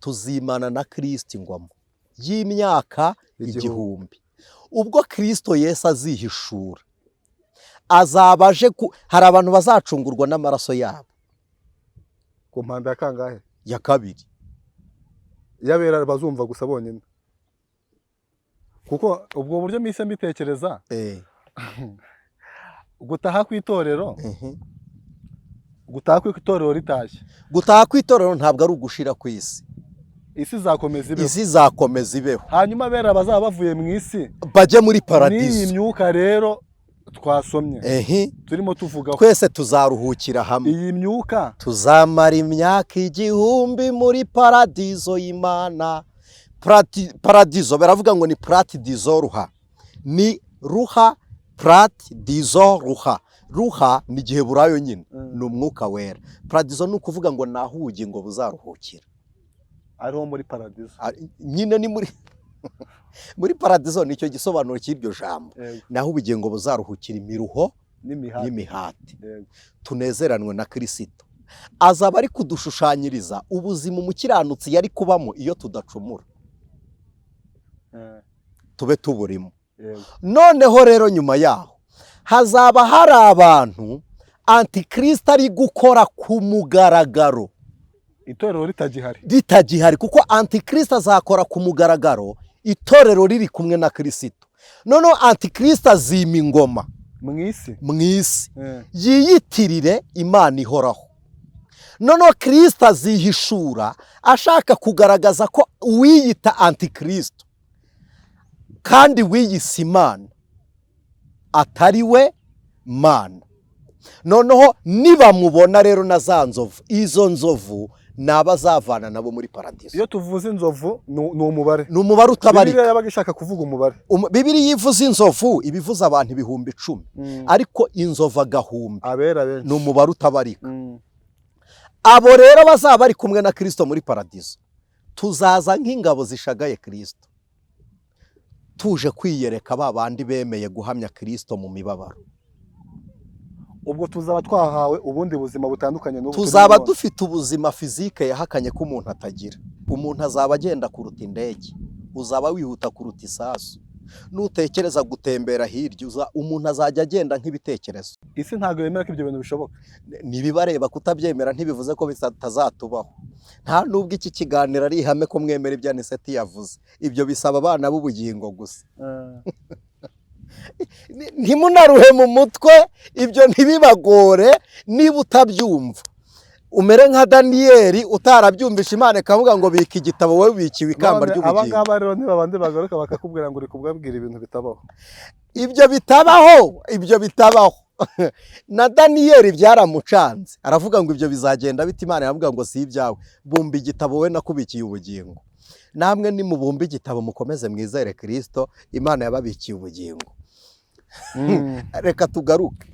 Tuzimana na Kirisito ingoma y'imyaka 1000. 1000. Ubwo Kirisito Yesu azihishura, azaba aje ku hari abantu bazacungurwa n'amaraso yabo. Ku mpanda ya kangahe? Ya kabiri. Y'abera bazumva gusa bonyine, kuko ubwo buryo mpise mbitekereza, gutaha kw'itorero, gutaha kw'itorero ritashye. Gutaha kw'itorero ntabwo ari ugushira ku isi. Isi izakomeza ibeho. Isi izakomeza ibeho. Hanyuma abera bazaba bavuye mu isi bajye muri n'iyi paradizo. Myuka rero twasomye, turimo tuvugaho, Twese tuzaruhukira hamwe. Iyi myuka Tuzamara imyaka 1000 muri paradizo y'Imana. Paradizo baravuga ngo ni pratidizo ruha, ni ruha, pratidizo ruha. Ruha ni igiheburayo nyine, ni umwuka wera. Paradizo ni ukuvuga ngo ni aho ubugingo buzaruhukira. Ariho muri paradizo. Ah, nyine ni muri paradizo, nicyo gisobanuro cy'iryo jambo. Naho ubugingo buzaruhukira imiruho n'imihati. N'imihati. Tunezeranwe na Kirisito. Azaba ari kudushushanyiriza ubuzima umukiranutsi yari kubamo iyo tudacumura. Tube tuburimo. Noneho rero nyuma yaho hazaba hari abantu antikristo ari gukora ku mugaragaro, itorero ritagihari. Ritagihari, kuko antikristo azakora ku mugaragaro itorero riri kumwe na Kirisito. Noneho antikristo azima ingoma mu isi, mu isi, yiyitirire Imana ihoraho. Noneho Kirisito azihishura ashaka kugaragaza ko uwiyita antikristo kandi wiyise Imana atari we Mana. Noneho nibamubona rero na za nzovu, izo nzovu ni abazavana nabo muri paradiso. Iyo tuvuze inzovu ni umubare. Ni umubare utabarika. Bibiliya yabaga ishaka kuvuga umubare. Bibiliya ivuze inzovu iba ivuze abantu 10,000, ariko inzovu agahumbi abera benshi ni umubare utabarika. Abo rero bazaba bari kumwe na Kirisito muri paradiso, tuzaza nk'ingabo zishagaye Kirisito, tuje kwiyereka ba bandi bemeye guhamya Kirisito mu mibabaro. Ubwo tuzaba twahawe ubundi buzima butandukanye n'ubu turimo Tuzaba none. dufite ubuzima physique yahakanye ko umuntu atagira. Umuntu azaba agenda kuruta indege, uzaba wihuta kuruta isasu. Nutekereza gutembera hirya, umuntu azajya agenda nk'ibitekerezo. Isi ntabwo yemera ko ibyo bintu bishoboka. Ntibibareba kutabyemera ntibivuze ko bitazatubaho. Nta nubwo iki kiganiro ari ihame ko mwemera ibyo Aniseti yavuze. Ibyo bisaba abana b'ubugingo gusa. Ntimunaruhe mu mutwe, ibyo ntibibagore. Niba utabyumva, umere nka Daniyeli utarabyumvisha, Imana ikavuga ngo bika igitabo, wowe ubikiwe ikamba None aba ry'ubugingo. ngaba rero niba abandi bagaruka bakakubwira ngo uri kubabwira ibintu bitabaho? Ibyo bitabaho, ibyo bitabaho. Na Daniyeli byaramucanze, aravuga ngo ibyo bizagenda bite? Imana iravuga ngo si ibyawe, bumba igitabo, wowe nakubikiye ubugingo. Namwe nimubumbe igitabo, mukomeze mwizere Kirisito, Imana yababikiye ubugingo. Reka tugaruke.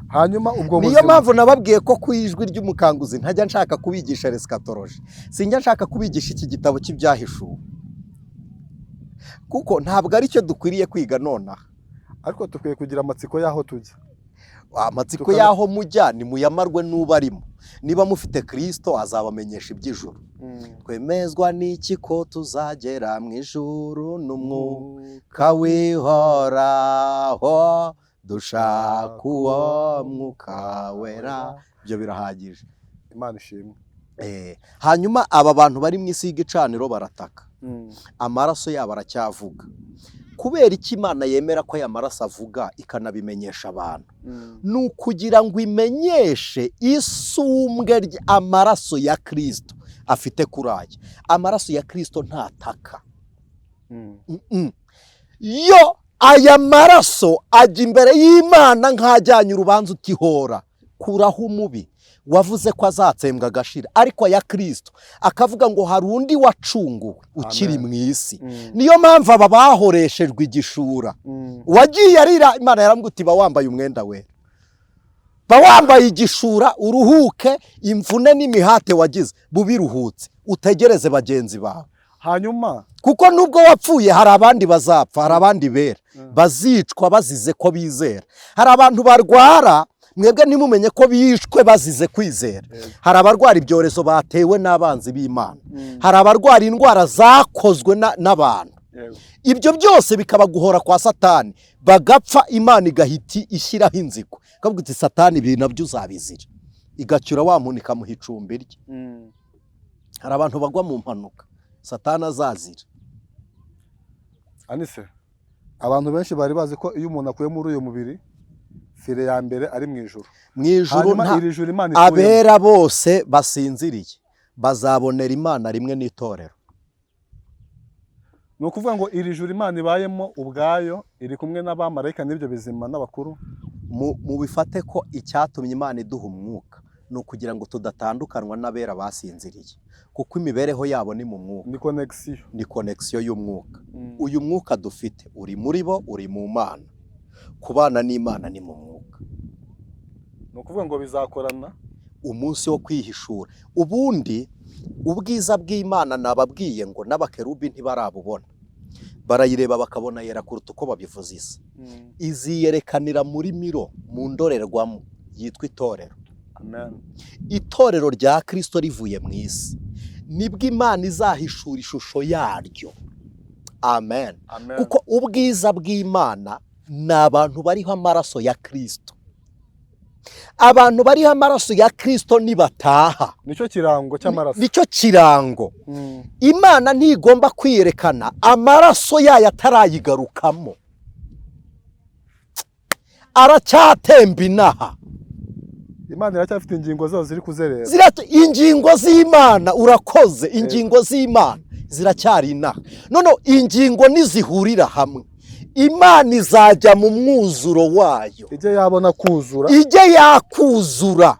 Hanyuma ubwo Niyo buzima mpamvu nababwiye ko ku Ijwi ry'Umukanguzi ntajya nshaka kubigisha eschatologie, sinjya nshaka kubigisha iki gitabo cy'Ibyahishuwe, kuko ntabwo aricyo dukwiriye kwiga nonaha. Ariko dukwiye kugira amatsiko y'aho tujya. Amatsiko y'aho mujya ni muyamarwe n'ubarimo. Niba mufite Kirisito, azabamenyesha iby'ijuru. Twemezwa n'iki ko tuzagera mu ijuru? N'umwuka wihoraho, dushaka uwo mwuka wera. Ibyo birahagije. Imana ishimwe. Hanyuma aba bantu bari mu isi y'igicaniro barataka, amaraso yabo aracyavuga. Kubera iki Imana yemera ko aya maraso avuga ikanabimenyesha abantu? Ni ukugira ngo imenyeshe isumbwe amaraso ya Kirisito afite kuri aya. Amaraso ya Kirisito ntataka. Yo aya maraso ajya imbere y'Imana nk'ajyanye urubanza utihora kuraho umubi wavuze ko azatsembwa agashira, ariko aya Kirisito akavuga ngo hari undi wacunguwe ukiri Amen. mu isi. Niyo mpamvu aba bahoreshejwe igishura, uwagiye arira, Imana yarambwira uti ba wambaye umwenda wera, ba wambaye igishura, uruhuke imvune n'imihate wagize, bubiruhutse, utegereze bagenzi bawe. Hanyuma Kuko nubwo wapfuye, hari abandi bazapfa, hari abandi bera bazicwa bazize ko bizera, hari abantu barwara mwebwe ntimumenye ko bishwe bazize kwizera, hari abarwara ibyorezo batewe n'abanzi b'Imana, hari abarwara indwara zakozwe n'abantu. Ibyo byose bikaba guhora kwa Satani, bagapfa, Imana igahita ishyiraho inzigo, ikavuga iti Satani ibi nabyo uzabizira, igacyura wa muntu ikamuha icumbi rye. Hari abantu bagwa mu mpanuka Satani azazira. Anise, abantu benshi bari bazi ko iyo umuntu akuye muri uyu mubiri fire ya mbere ari mu ijuru. Mu ijuru Hanyuma nta iri juru Imana ituyemo, abera bose basinziriye bazabonera Imana rimwe n'itorero. Ni ukuvuga ngo iri juru Imana ibayemo ubwayo iri kumwe n'abamarayika n'ibyo bizima n'abakuru. Mubifate ko icyatumye Imana iduha umwuka ni ukugira ngo tudatandukanwa n'abera basinziriye, kuko imibereho yabo ni mu mwuka. Ni connexion. Ni connexion y'umwuka. Uyu mwuka dufite uri muri bo, uri mu Mana. Kubana n'Imana ni mu mwuka. Ni ukuvuga ngo bizakorana. Umunsi wo kwihishura, ubundi ubwiza bw'Imana nababwiye ngo n'abakerubi ntibarabubona, barayireba bakabona yera kuruta uko babivuze. Isa iziyerekanira muri mirror, mu ndorerwamo yitwa itorero. Amen. Itorero rya Kirisito rivuye mu isi, nibwo Imana izahishura ishusho yaryo. Amen. Amen. Kuko ubwiza bw'Imana ni abantu bariho amaraso ya Kristo. Abantu bariho amaraso ya Kristo nibataha, nicyo kirango cy'amaraso. Nicyo kirango. Imana ntigomba kwiyerekana amaraso yayo atarayigarukamo, aracyatemba inaha. Imana iracyafite ingingo zazo ziri kuzerera. Ingingo z'Imana, urakoze, ingingo z'Imana ziracyari inaha. Noneho ingingo nizihurira hamwe, Imana izajya mu mwuzuro wayo, ijye yabona kuzura, ijye yakuzura,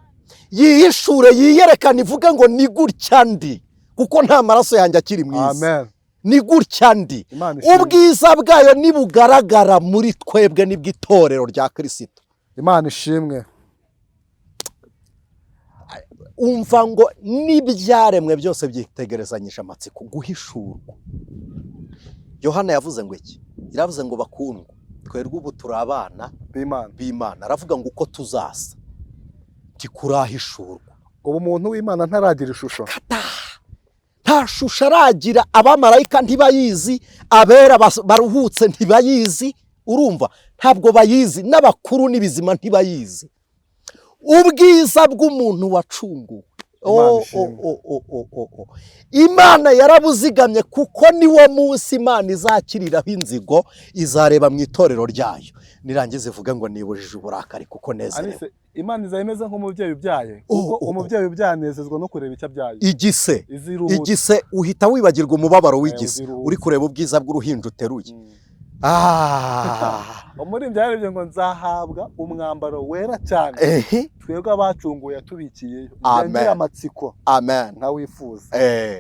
yihishure, yiyerekane, ivuge ngo ni gutya ndi, kuko nta maraso yanjye akiri mu isi. Amen. Ni gutya ndi. Imana ishimwe. Ubwiza bwayo nibugaragara muri twebwe, nibwo itorero rya Kirisito. Imana ishimwe. Umva ngo n'ibyaremwe byose byitegerezanyije amatsiko guhishurwa. Yohana yavuze ngo iki? Yaravuze ngo bakundwa, twebwe ubu turi abana b'Imana, b'Imana. Aravuga ngo uko tuzasa ntikurahishurwa. Ubu umuntu w'Imana ntaragira ishusho. Nta shusho aragira. Abamarayika ntibayizi, abera baruhutse ntibayizi, urumva ntabwo bayizi, n'abakuru n'ibizima ntibayizi. Ubwiza bw'umuntu wacunguwe. Imana Oh, ishimwe. oh, oh, oh, oh, oh. Imana yarabuzigamye, kuko niwo munsi Imana izakiriraho inzigo, izareba mu itorero ryayo, nirangiza ivuge ngo nibujije uburakari kuko nezerewe. Anise, Imana izaba imeze nk'umubyeyi ubyaye, Oh, kuko oh, oh. umubyeyi ubyaye anezezwa no kureba icyo abyaye. Igise Iziruhutse. Igise uhita wibagirwa umubabaro w'igise, uziruhutse. uri kureba ubwiza bw'uruhinja uteruye. Umuririmbyi yararirimbye ngo nzahabwa umwambaro wera cyane, Ehe. twebwe abacunguye yatubikiyeyo. Amen. Ngira amatsiko Amen. nkawifuza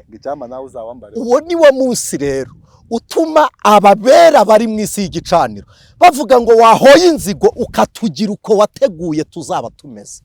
ngo icyampa nawe uzawambare. Uwo ni wo munsi rero utuma ababera bari mu isi y'igicaniro bavuga ngo wahoye inzigo ukatugira uko wateguye tuzaba tumeze.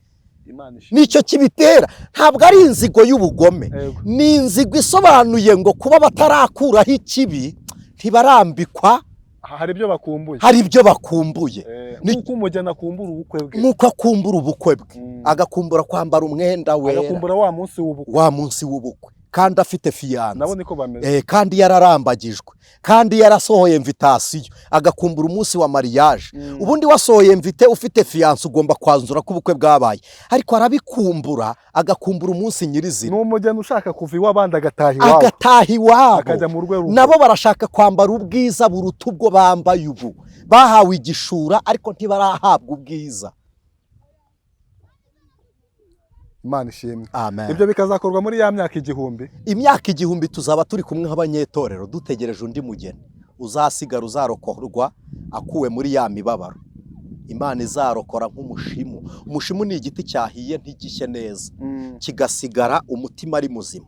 Imana ishimwe. Nicyo kibitera, ntabwo ari inzigo y'ubugome, Yego. ni inzigo isobanuye ngo kuba batarakuraho ikibi, ntibarambikwa. Hari ibyo bakumbuye. Hari ibyo bakumbuye. Nk'uko umugeni akumbura ubukwe bwe. Nk'uko akumbura ubukwe bwe, agakumbura kwambara umwenda wera, agakumbura wa munsi w'ubukwe, wa munsi w'ubukwe, kandi afite fiancé, nabo niko bameze. Kandi yararambagijwe, kandi yarasohoye invitation, agakumbura umunsi wa mariage. Ubundi wasohoye invité ufite fiancé, ugomba kwanzura ko ubukwe bwabaye, ariko arabikumbura, agakumbura umunsi nyirizina. Ni umugeni ushaka kuva iw'abandi agataha iwabo, agataha iwabo, akajya mu rwe rugo. Nabo barashaka kwambara ubwiza buruta ubwo bambaye ubu. Bahawe igishura ariko ntibarahabwa ubwiza. Imana ishimwe. Amen. Ibyo bikazakorwa muri ya myaka 1000. Imyaka 1000 tuzaba turi kumwe nk'abanyetorero, dutegereje undi mugeni uzasigara, uzarokorwa akuwe muri ya mibabaro. Imana izarokora nk'umushimu. Umushimu ni igiti cyahiye ntigishye neza, kigasigara umutima ari muzima,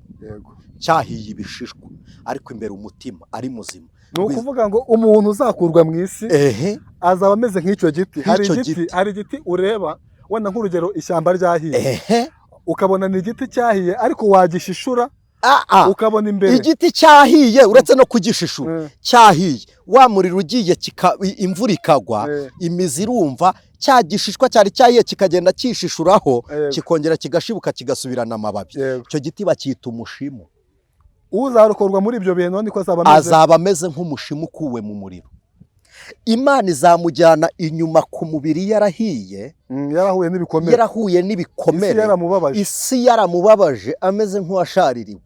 cyahiye ibishishwa ariko imbere umutima ari muzima. Ni ukuvuga ngo umuntu uzakurwa mu isi azaba ameze nk'icyo giti. Hari Nk'icyo igiti, giti. hari igiti ureba wenda nk'urugero ishyamba ryahiye, ukabona ni igiti cyahiye ariko wagishishura ukabona imbere. Igiti cyahiye, uretse no kugishishura, cyahiye, wa muriro ugiye, imvura ikagwa, imizi irumva cya gishishwa cyari cyahiye kikagenda cyishishuraho, kikongera kigashibuka, kigasubirana amababi. Icyo giti bacyita umushimu. Uzarokorwa muri ibyo bintu niko azaba ameze. Azaba ameze nk'umushimu ukuwe mu muriro. Imana izamujyana inyuma ku mubiri yarahiye, Yarahuye n'ibikomere, yarahuye isi n'ibikomere, yaramubabaje, isi yaramubabaje, ameze nk'uwashaririwe,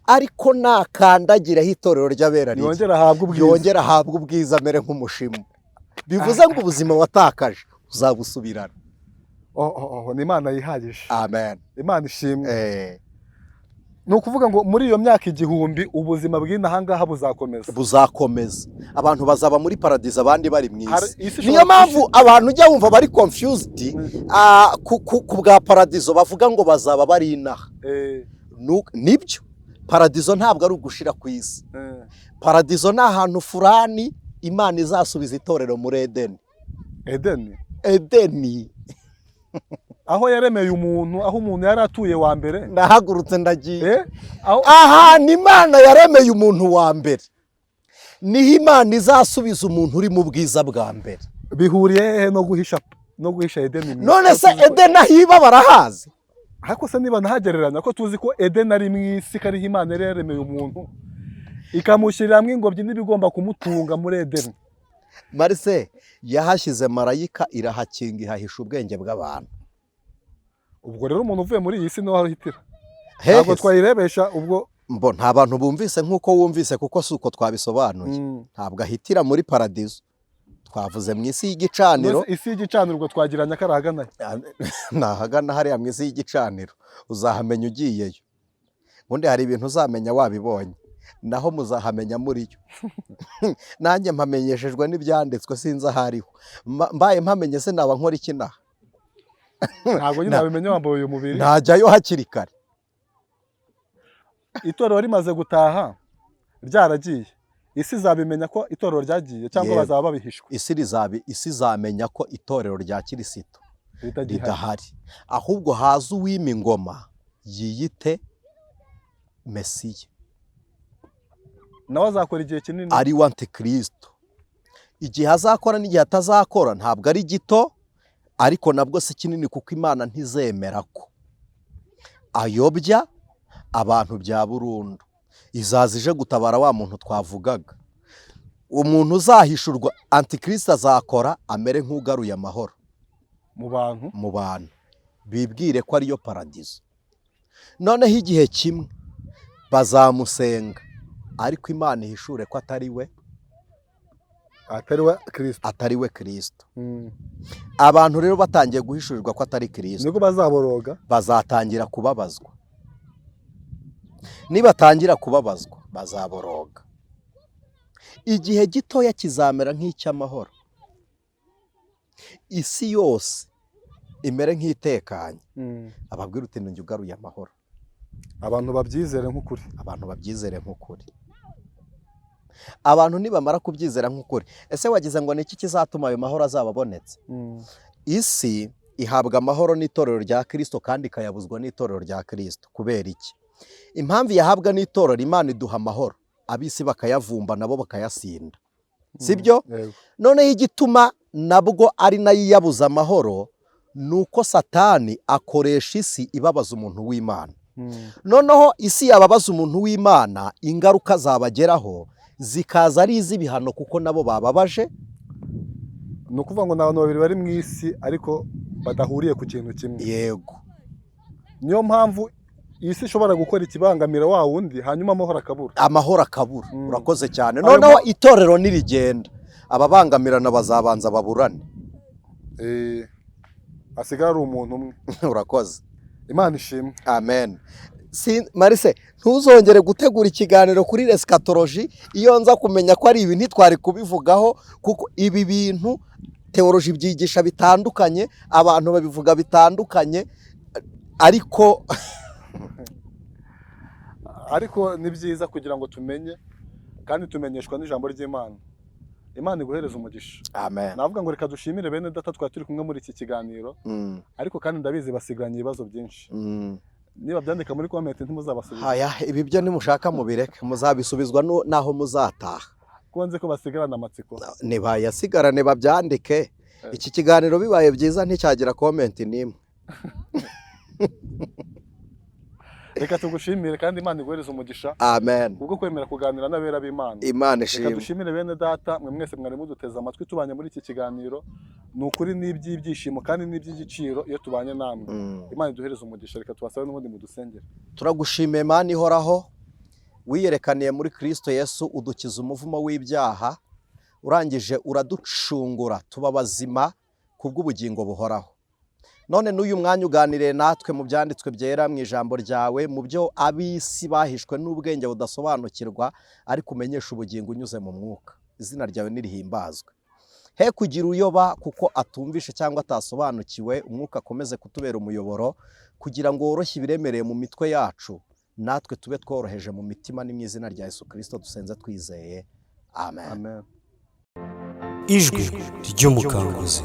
ariko nakandagiraho itorero ry'abera riri, yongera ahabwe ubwiza, yongera ahabwe ubwiza, amere nk'umushimu. Bivuze ngo ubuzima watakaje uzabusubirana. Oh, oh, oh, ni Imana yihagije. Amen. Imana ishimwe. Ni ukuvuga ngo muri iyo myaka 1000 ubuzima bw'inaha ngaha buzakomeza. Buzakomeza. Abantu bazaba muri paradizo, abandi bari mu isi. Isi Niyo ishobora mpamvu abantu ujya wumva bari confused ku bwa paradizo, bavuga ngo bazaba bari inaha. Nibyo, paradizo ntabwo ari ugushira ku isi. Paradizo ni ahantu furani Imana izasubiza itorero muri Edeni. Edeni. Edeni. Aho yaremeye umuntu, aho umuntu yari atuye wa mbere. Ndahagurutse, ndagiye. Aho Ahantu Imana yaremeye umuntu wa mbere niho Imana izasubiza umuntu uri mu bwiza bwa mbere. Bihuriye hehe no guhisha Edeni mu isi? None se Edeni aho iba barahazi? Ariko se niba nahagereranya ko tuzi ko Edeni ari mu isi, ko ariho Imana yari yaremeye umuntu. Ikamushyiriramo ingobyi n'ibigomba kumutunga muri Edeni. Marise yahashyize marayika, irahakinga, ihahisha ubwenge bw'abantu. Ubwo rero umuntu uvuye muri iyi si niho ahitira. Hehe Ntabwo se? Twayirebesha ubwo. Mbo nta bantu bumvise nk'uko wumvise, kuko si uko twabisobanuye. Ntabwo ahitira muri paradizo, twavuze mu isi y'igicaniro. Mbese isi y'igicaniro ubwo twagiranye ko arahagana he? Nahagana hariya mu isi y'igicaniro, uzahamenya ugiyeyo. Ubundi hari ibintu uzamenya wabibonye, naho muzahamenya muri yo. Nanjye mpamenyeshejwe n'ibyanditswe, sinzi aho ariho. Mbaye mpamenye se naba nkora iki naha? Ntabwo nyine wabimenya wambaye uyu mubiri. Ntajyayo hakiri kare. Itorero rimaze gutaha, ryaragiye, isi izabimenya ko itorero ryagiye cyangwa Yego. bazaba babihishwe? Isi izamenya ko itorero rya Kirisito ritagihari. Ridahari, ahubwo haza uwima ingoma yiyite Mesiya. Nawe azakora igihe kinini. Ari we antikirisito. Igihe azakora n'igihe atazakora ntabwo ari gito, ariko nabwo si kinini, kuko Imana ntizemera ko ayobya abantu bya burundu. Izaza ije gutabara wa muntu twavugaga, umuntu uzahishurwa. Antikirisito azakora amere nk'ugaruye amahoro mu bantu. Mu bantu, bibwire ko ariyo paradizo. Noneho igihe kimwe bazamusenga, ariko Imana ihishure ko atari we. Atari we Kirisito. Atari we Kirisito. Abantu rero batangiye guhishurirwa ko atari Kirisito, nibwo bazaboroga. Bazatangira kubabazwa. Nibatangira kubabazwa bazaboroga. Igihe gitoya kizamera nk'icy'amahoro, isi yose imere nk'itekanye. Ababwira uti: "Njye ugaruye amahoro." Abantu babyizere nk'ukuri. Abantu babyizere nk'ukuri. Abantu nibamara kubyizera nk'ukuri, ese wagize ngo ni iki kizatuma ayo mahoro azaba abonetse? Isi ihabwa amahoro n'itorero rya Kirisito, kandi ikayabuzwa n'itorero rya Kirisito. Kubera iki? Impamvu yahabwa n'itorero, Imana iduha amahoro, ab'isi bakayavumba, nabo bakayasinda, sibyo? Yego. Noneho igituma nabwo ari nayo iyabuza amahoro ni uko Satani akoresha isi ibabaza umuntu w'Imana. Noneho isi yababaza umuntu w'Imana, ingaruka zabageraho zikaza ari iz'ibihano, kuko nabo bababaje. Ni ukuvuga ngo ni abantu babiri bari mu isi ariko badahuriye ku kintu kimwe. Yego. Niyo mpamvu isi ishobora gukora ikibangamira wa wundi, hanyuma amahoro akabura. Amahoro akabura. Urakoze cyane. Ayo Noneho itorero nirigenda, ababangamirana bazabanza baburane. Hasigara ari umuntu umwe. Urakoze. Imana ishimwe. Amen. Marise, ntuzongere gutegura ikiganiro kuri eschatology. Iyo nza kumenya ko ari ibi ntitwari kubivugaho, kuko ibi bintu théologie byigisha bitandukanye, abantu babivuga bitandukanye, ariko Ariko ni byiza kugira ngo tumenye, kandi tumenyeshwa n'ijambo ry'Imana. Imana iguhereza umugisha. Amen. Navuga ngo reka dushimire bene data twari turi kumwe muri iki kiganiro, ariko kandi ndabizi basigaranye ibibazo byinshi. Niba byandika muri comment ntimuzabasubiza? Haya, ibi byo nimushaka mubireke, muzabisubizwa n'aho muzataha. Kuko nzi ko basigarana amatsiko. Nibayasigarane babyandike. Iki kiganiro bibaye byiza nticyagira comment n'imwe. Reka tugushimire kandi Imana iguhereze umugisha Amen. kubwo kwemera kuganira n'abera b'Imana. Imana Reka ishimwe. dushimire bene data mwe mwese mwari muduteze amatwi tubanye muri iki kiganiro. Ni ukuri ni iby'ibyishimo kandi ni iby'igiciro iyo tubanye namwe. Imana iduhereze umugisha. Reka tubasabe n'ubundi mudusengere. Turagushimiye Mana ihoraho, wiyerekaniye muri Kristo Yesu, udukiza umuvumo w'ibyaha, urangije uraducungura tuba bazima kubw'ubugingo buhoraho. None n'uyu mwanya uganiriye natwe mu byanditswe byera, mu ijambo ryawe, mu byo ab'isi bahishwe n'ubwenge budasobanukirwa, ariko umenyesha ubugingo unyuze mu mwuka. Izina ryawe nirihimbazwe. He kugira uyoba kuko atumvishe cyangwa atasobanukiwe. Umwuka akomeze kutubera umuyoboro kugira ngo woroshye ibiremereye mu mitwe yacu, natwe tube tworoheje mu mitima. Ni mu izina rya Yesu Kirisito dusenze twizeye, amen. Amen. Ijwi ry'Umukanguzi.